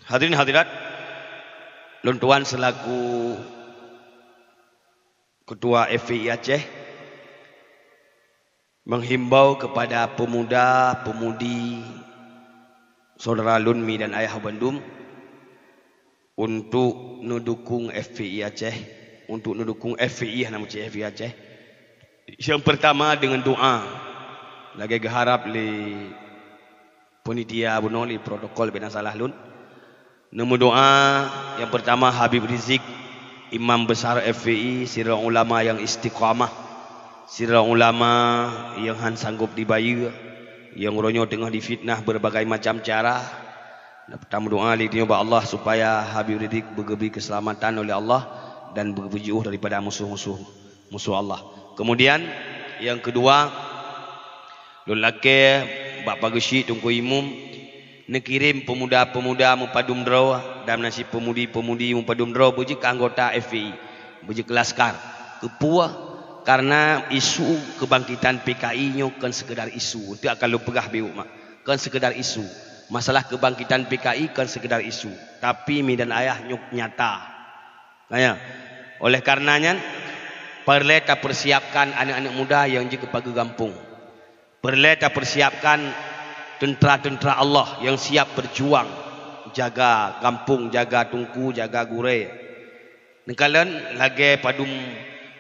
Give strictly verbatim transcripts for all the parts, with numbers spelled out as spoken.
Hadirin hadirat, lôn tuan selaku Ketua F P I Aceh menghimbau kepada pemuda-pemudi saudara lôn mi dan ayah bandum untuk neudukung F P I Aceh, untuk neudukung F P I, hana meucit F P I Aceh. Yang pertama dengan doa. Lagée geuharab lé panitia bunoe, lé protokol, bina salah lôn. Neumeudoa yang pertama Habib Rizik, Imam Besar F P I, sidroe ulama yang istiqamah, sidroe ulama yang han sanggob dibayeue, yang uroe nyoe teungoh difitnah berbagai macam cara. Tameudoa lé tanyoe bak Allah supaya Habib Rizik beugeubri keuseulamatan oleh Allah dan beugeubri jiôh daripada musuh-musuh, musuh Allah. Kemudian yang kedua, lôn lakée bak Pak Geuchik, Teungku Imum, neukirém pemuda-pemuda meupadum droe dan nasib pemudi-pemudi meupadum droe beujeuet keu anggota F P I, beujeuet keu laskar. Keupeue? Karena isu kebangkitan P K I nyoe kon sekedar isu. Itu akan lôn peugah biôh mak. Kon sekedar isu. Masalah kebangkitan P K I kon sekedar isu, tapi mi dan ayah nyoe nyata. Nyan. Oleh karena nyan, peureulée tapeusiapkan aneuëk-aneuëk muda nyang jeuet keu pageue gampông. Peureulée tapeusiapkan teuntra-teuntra Allah nyang siap beujuang jaga gampông, jaga teungku, jaga gurée. Neukalon lagée padum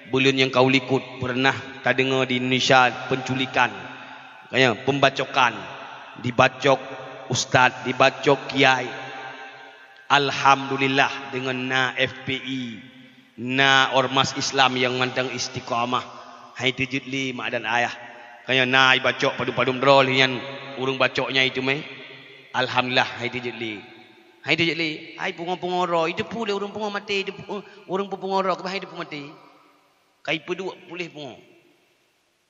buleuen nyang ka u likot peureunah tadeungoe di Indonesia penculikan, kaya pembacokan, dibacok ustaz, dibacok kiai. Alhamdulillah, deungon na F P I, na ormas Islam nyang mantong istiqamah, hai teujeuet lé mak dan ayah. Kaya na ibacok padum-padum droe lheueh nyan, ureuëng bacok nyan iteumé. Alhamdulillah, hai teujeuet lé. Hai teujeuet lé, hai pungoe-pungoe droe, iteupeue lé ureuëng pungoe maté, iteupeue, ureuëng peupungoe droe, keubah hai iteupeue maté. Ka ipeuduek puléh pungoe.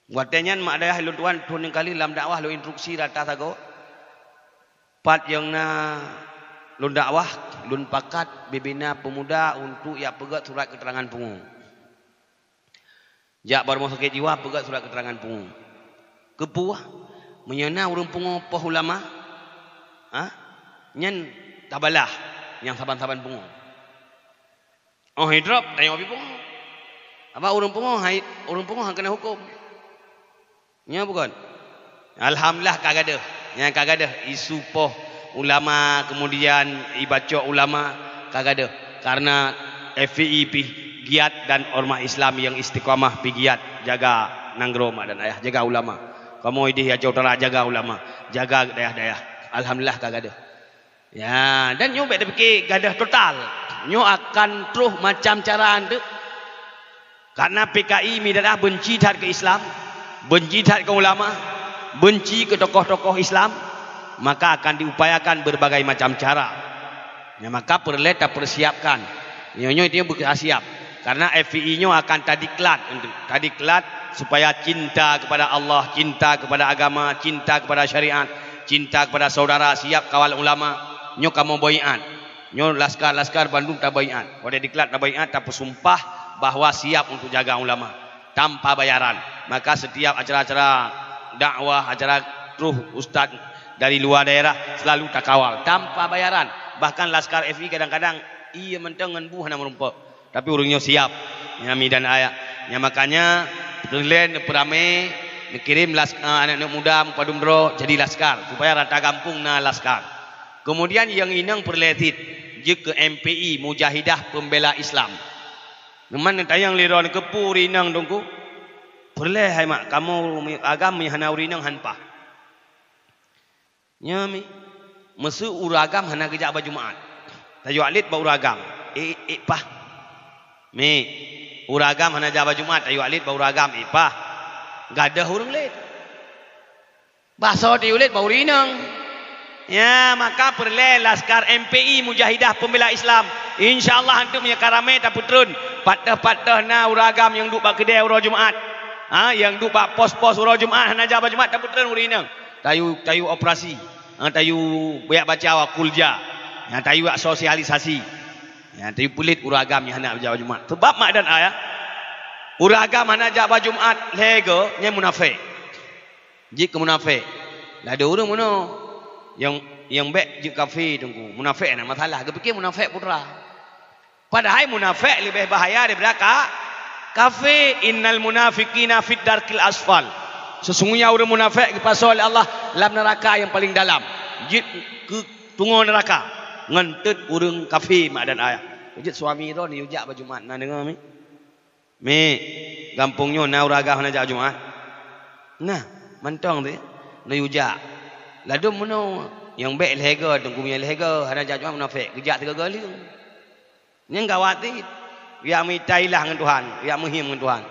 Watée nyan mak dayah lôn tuan thôn nyang kali lam dakwah lôn instruksi rata sagoe. Pat nyang na lôn dakwah, lôn pakat bibina pemuda untuk jak peugét surat keterangan pungoe. Jak bak rumoh sakét jiwa peugét surat keterangan pungoe. Keupeue? Meunyoe na ureuëng pungoe poh ulama, ha? Nyan tabalah nyang saban-saban pungoe. Oh, idrop, tanyoe pih pungoe. Apa ureuëng pungoe, hai, ureuëng pungoe hana keuneuk huköm. Nyoe bukon? Alhamdulillah ka gadôh. Nyang ka gadôh isu poh ulama, kemudian ibacok ulama ka gadôh. Karena F P I pih giat dan ormas Islam nyang istiqamah pih giat jaga nanggroe mak dan ayah, jaga ulama. Kamoe ideh Aceh Utara jaga ulama, jaga dayah-dayah. Alhamdulillah ka gadôh. Ya, dan nyoe bék tapike gadôh total. Nyoe akan troh macam cara anteuk. Karena P K I mi dan ayah benci that keu Islam, benci that keu ulama, benci keu tokoh-tokoh Islam, maka akan diupayakan berbagai macam cara. Ya, maka peureulée tapeusiapkan. Nyoe-nyoe itu beukasiap. Karena F P I nyoe akan tadiklat, tadiklat supaya cinta kepada Allah, cinta kepada agama, cinta kepada syariat, cinta kepada saudara, siap kawal ulama. Nyoe kamoe baiat. Nyoe laskar-laskar bandum tabaiat. Watée diklat tabaiat, tapeusumpah bahwa siap untuk jaga ulama tanpa bayaran. Maka setiap acara-acara dakwah, acara troh ustaz dari luar daerah selalu takawal tanpa bayaran. Bahkan laskar F I kadang-kadang ie mantong ngon bu hana meurumpok. Tapi ureuëng nyoe siap. Nyan mi dan ayah. Nyan makanya peureulée neupeuramé, neukirém las-, eh, aneuëk-aneuëk muda meupadum droe jadi laskar supaya rata gampông na laskar. Kemudian nyang inong peureulée cit jeuet keu M P I, Mujahidah Pembela Islam. Neuman neutanyong lé droe, keupeue ureuëng inong teungku? Peureulée hai mak, kamoe agam mi hana ureuëng inong han paih. Nyoe mi, meuseu ureuëng agam hana geujak bak Jumat. Tayue lét bak ureuëng agam. Eh, eh, paih. Mi, ureuëng agam hana jak bak Jumat, tayue lét bak ureuëng agam, eh, paih. Gadôh ureuëng lét. Bah soe tayue lét bak ureuëng inong. Ya, maka peureulée laskar M P I Mujahidah Pembela Islam. Insya Allah anteuk meunyoe ka ramé tapeutreun. Pat teuh-pat teuh na ureuëng agam nyang duek bak keudée uroe Jumat. Ha, nyang duek bak pos-pos uroe Jumat hana jak bak Jumat tapeutreun ureuëng inong. Tayue, tayue operasi. Ha, tayue beuyak baca wa kulja. Ha, tayue sosialisasi. Ha, tayue peulét ureuëng agam nyang hana jak bak Jumat. Sebab mak dan ayah, ureuëng agam hana jak bak Jumat lhée goe nyan munafék. Jeuet keu munafék. Ladôm ureuëng bunoe. Nyang, nyang bék jeuet kafé teungku. Munafék na masalah. Geupike munafék putra. Padahai munafék leubeh bahaya daripada ka-, kafé. "Innal munafiqina fid darkil asfal." Sesungguhnya ureuëng munafék geupasoe lé Allah lam neuraka nyang paleng dalam. Jeuet keu tungoe neuraka. Ngon teut ureuëng kafé mak dan ayah. Jeuet suami droe neuyue jak bak Jumat na deungoe mi. Mi, gampông nyoe na ureuëng agam hana jak Jumat? Nah, mantong teuh, neuyue jak. Ladôm meunoe, nyang bék lhèe goe, teungku nyang lhèe goe, hana jak Jumat munafék, geujak sigoe-goe leueng. Nyang gawat cit, jak mita ilah ngon Tuhan, jak meuhiem ngon Tuhan.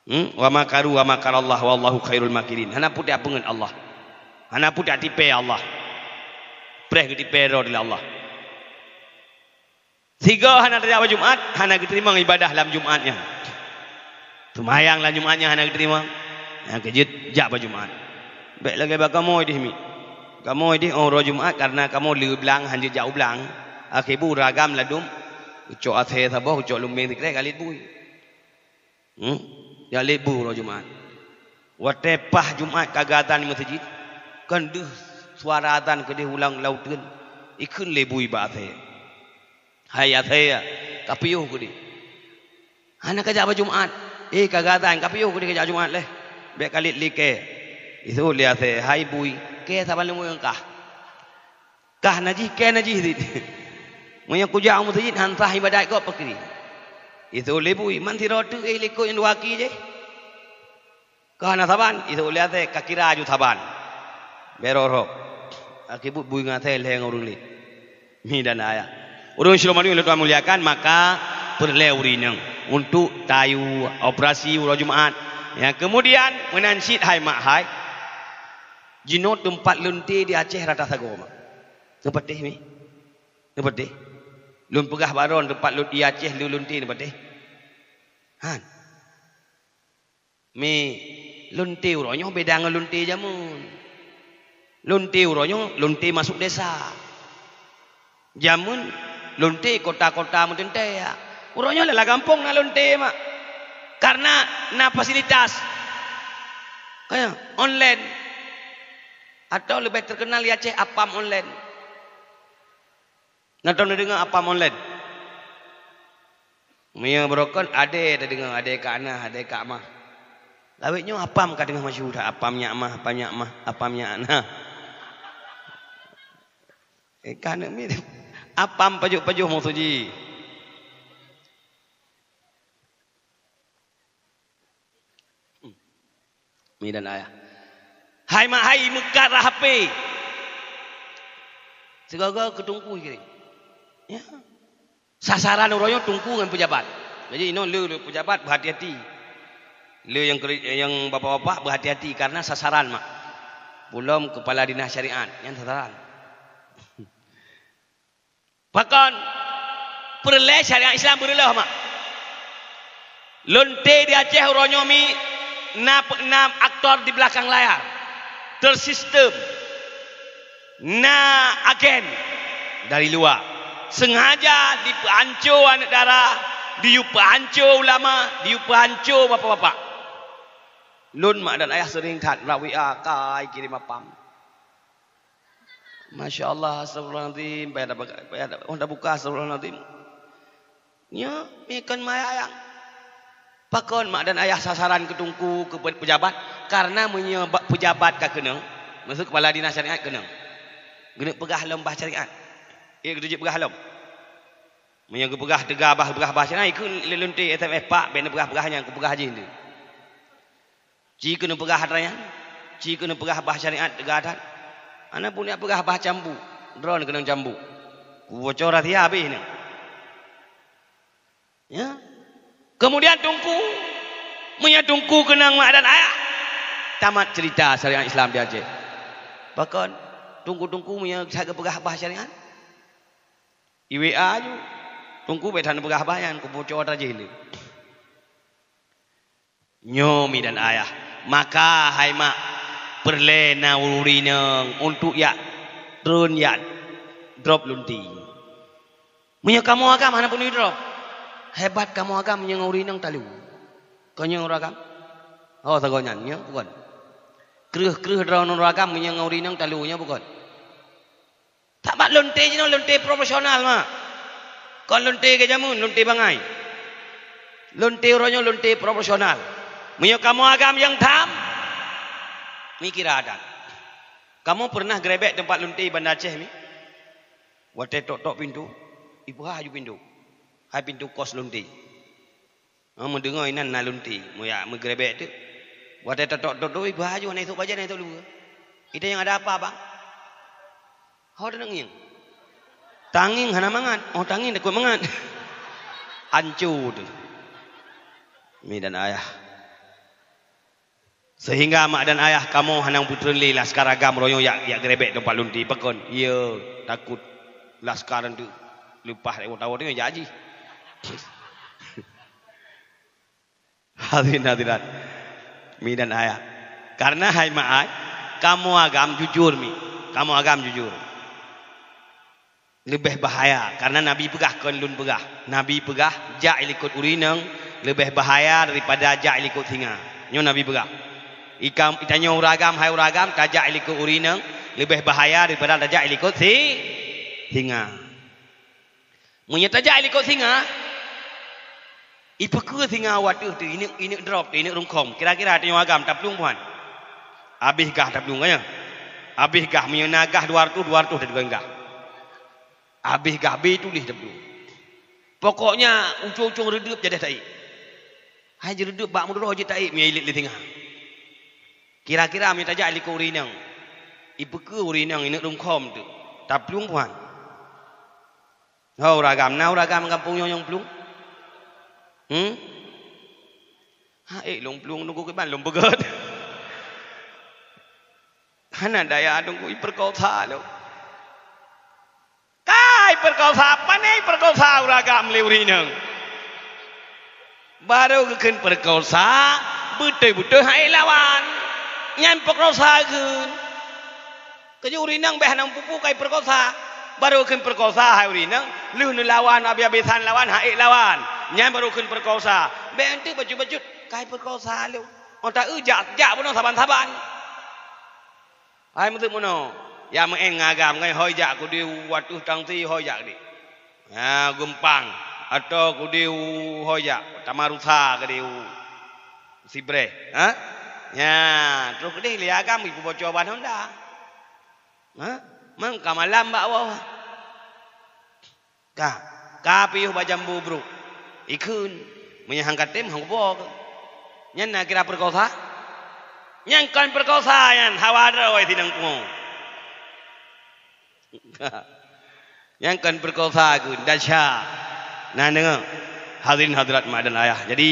Hmm? "Wa makaru wa makarallah wallahu khairul makirin." Hana putéh peungeut Allah. Hana putéh tipée Allah. Preh geutipée droe lé Allah. Sigoe hana tajak bak Jumat, hana geuteurimong ibadah lam Jumat nyan. Seumayang lam Jumat nyan hana geuteurimong, nyang keujeuet jak bak Jumat. Bék lagée bak kamoe dih mi. Kamoe dih óh uroe Jumat kareuna kamoe le blang hana jak u blang. Akhé bu ragam ladum, ucok asée saboh, ucok lumbeng sikrek, galét bui. Hmm? Jak lé bu uroe Jumat. Watée paih Jumat ka geuazan di meuseujid, kan deuh suara azan keudeh ulang lauteuen, ikheun lé bui bak asée. "Hai asée, ka piôh keudeh. Hana kajak bak Jumat. Eh, ka geuazan, ka piôh keudeh kajak Jumat leh. Bék kalét lé kée." Iseuôt lé asée, "Hai bui, kée saban leumo nyang kah." Kah na jih, kée na jih cit. Meunyoe kujak u meuseujid han sah ibadat gob pakri. Iseuôt lé bui, man sidroe teuk eh likot nyang dua ki jih. Kah na saban, iseuôt lé asée, ka kira aju saban. Bék rhot-rhot. Akhé buet bui ngon asée lhée ngon ureuëng lé. Mi dan ayah. Ureuëng Syedara nyang lôn tuan muliakan, maka peureulée ureuëng inong untuk tayue operasi uroe Jumat. Nyang keumudian meunan cit hai mak hai. Jinoe teumpat lonte di Aceh rata sagoe mak. Neupatéh mi? Neupatéh? Lôn peugah bak droe teumpat lon-, di Aceh lé lonte neupatéh? Han. Mi, lonte uroe nyoe beda ngon lonte jameun. Lonte uroe nyoe lonte masôk desa. Jameun lonte kota-kota meuteuntée. Uroe nyoe lam gampông na lonte mak. Kareuna na fasilitas. Kaya online. Atau leubeh teukeunal di Aceh apam online. Na tom neudeungoe apam online? Meunyoe beurokon adé tadeungoe, adé Kak Nah, adé Kak Mah. Lawét nyoe apam ka teungoh masyhur that, apam nyak mah, apam nyak mah, apam nyak nah. Eh, ka aneuk miet. Apam pajoh-pajoh maksud jih. Mi dan ayah. Hai mak hai meukat rah H P. Sigoe-goe keu teungku kirém. Ya. Sasaran uroe nyoe teungku ngon peujabat. Jadi inoe le, le peujabat beuhati-hati. Le nyang keri-, nyang bapak-bapak beuhati-hati karena sasaran mak. Bulom kepala dinas syariat nyang sasaran. Pakon peureulée syariat Islam beureuloh mak. Lonte di Aceh uroe nyoe mi na pe-, na aktor di belakang layar. Tersistem. Na agen dari luwa. Sengaja dipeuanco aneuëk dara, diyue peuanco ulama, diyue peuanco bapak-bapak. Lôn mak dan ayah seuring that rak W A kai kirém apam. Masya Allah, astagfirullahaladzim. Payah dah buka, payah dah, oh, dah buka, astagfirullahaladzim. Nyoe, mi kon mayang. Pakon mak dan ayah sasaran keu teungku, keu pe-, pejabat? Karena meunyoe bak pejabat ka keunong, maksud kepala dinas syariat keunong. Geuneuk peugah lom bah syariat. Eh, geuneuk peugah lom. Meunyoe geupeugah teuga bah, peugah bah syariat, ikheun lé lonte S M S pak, bèk neupeugah-peugah nyan, kupeugah jih nyoe. Ci keuneuk peugah atra nyan, ci keuneuk peugah bah syariat teuga that. Hana pun jak peugah bah cambuk, droe keunong cambuk. Kuboco rahsia habéh nyoe. Ya. Kemudian teungku, meunyoe teungku keunong mak dan ayah, tamat cerita syariat Islam di Aceh. Pakon teungku-teungku meunyoe that geupeugah bah syariat, i W A aju. Teungku bèk that neupeugah bah nyan, kuboco atra jih lé. Nyoe mi dan ayah, maka hai mak, peureulée na ureuëng inong untuk jak treun jak drop lonte. Meunyoe kamoe agam hana peunoh drop, hebat kamoe agam meunyoe ngon ureuëng inong talu. Kon nyoe ureuëng agam? Oh, sagoe nyan, nyoe kon. Kreueh-kreueh droeneuh ureueng agam meunyoe ngon ureueng inong talu nyoe bukon. Sabab lonte jinoe lonte profesional, mak. Kon lonte geujameun, lonte bangai. Lonte uroe nyoe lonte profesional. Meunyoe kamoe agam nyang tham, mi kira adat. Kamoe peureunah geurebek teumpat lonte Banda Aceh mi? Watée tok-tok pintoe, ipeuhah aju pintoe. Hai pintoe kos lonte. Ha, meudeungoe inan na lonte, meuyak meugrebek teuk. Watée teutok-tok doi, bah aju hana isôk bajée, hana isôk luweue. Ita nyang ada apa, bang? Ho teuneuk ngieng. Tangieng hana mangat, oh tangieng takot mangat. Anco teuh. Mi dan ayah. Seuhingga mak dan ayah kamoe hana peutreun lé laskar agam royong yak, yak grebek teumpat lonte. Pakon? Iya, takot laskar nyan teuh leupah lé watée-watée nyan jak jih. Hadirin hadirat, mi dan ayah. Karena hai mak ai, kamoe agam jujur mi. Kamoe agam jujur. Leubeh bahaya, karena Nabi peugah, kon lôn peugah. Nabi peugah, "Jak ilikot ureueng inong leubeh bahaya daripada jak ilikot singa." Nyoe Nabi peugah. Ikam, itanyoe ureueng agam, hai ureueng agam, tajak ilikot ureueng inong leubeh bahaya daripada tajak ilikot si-, singa. Meunyoe tajak ilikot singa, ipeukeue singa wateuh teuh, ineuk, ineuk drop teuh, ineuk rungkhom, kira-kira tanyoe agam taplueng puhan. Abéh gah taplueng, ka nyan? Abéh gah, meunyoe na gah dua reutôh, dua reutôh teuh gah. Abéh gah bé tuléh taplueng. Pokoknya, ucong-ucong reudeup jadeh taék. Hai jireudeup bak meudroe jeuet taék meunyoe ilét lé singa. Kira-kira meunyoe tajak ilikot ureueng inong, ipeukeue ureueng inong ineuk rungkhom teuh, taplueng puhan. Ho ureueng agam, na ureueng agam gampông nyoe nyang plueng? Hmm? Ha, ék lôn plueng nunggu kiban lôn peugét. Hana daya nunggu iperkosa lôn. Kai perkosa, pane iperkosa ureueng agam lé ureueng inong. Barô geukheun perkosa, beutôi-beutôi han ék lawan. Nyan perkosa geukheun. Keujeuet ureueng inong bèk hana meupupu kai perkosa. Barô geukheun perkosa hai ureueng inong, lheueh neulawan abéh-abésan lawan, han ék lawan. Nyan barô geukheun perkosa. Bèk eunteuk bacut-bacut, kai perkosa lôn. Oh ta eu jak, jak bunoe saban-saban. Hai meuteuk meunoe, ya meu'en ngon agam ngon hôi jak keudéh u ateueh tangti hôi jak keudéh. Ya, geumpang, atau keudéh u hôi jak, Tamarusa keudéh u Sibreh, ha? Ya, troh keudéh lé agam ipeuboco ban honda. Ha? Mangka malam bak woe. Ka, ka piôh bak jambu brôk. Ikheun, meunyoe han katem, han kuboh keuh. Nyan na kira perkosa? Nyan kon perkosa nyan, hawa droe sinang pungo. Nyan kon perkosa keuh, dasya. Na deungoe, hadirin hadirat mak dan ayah. Jadi,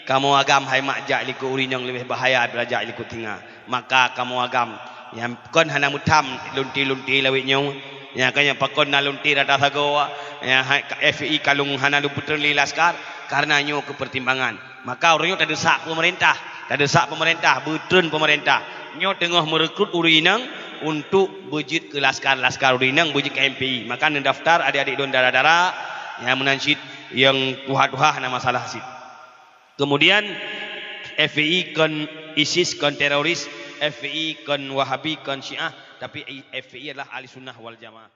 kamoe agam hai mak jak likot ureueng inong leubeh bahaya daripada jak likot singa. Maka kamoe agam nyang kon hana meutham lonte-lonte lawét nyoe, nyang ka nyoe pakon na lonte rata sagoe, nyang hai-, ka F P I ka lôn hana lôn peutreun lé laskar, karena nyoe keu pertimbangan. Maka uroe nyoe tadeusak peumeurintah, tadeusak peumeurintah, beutreun peumeurintah. Nyoe teungoh meurekrut ureueng inong untuk beujeuet keu laskar-laskar ureueng inong, beujeuet keu M P I. Maka neudaftar adik-adik lôn dara-dara nyang meunan cit, nyang tuha-tuha hana masalah cit. Kemudian, F P I kon ISIS, kon teroris, F P I kon Wahabi, kon Syiah, tapi F P I adalah Ahli Sunnah wal Jamaah.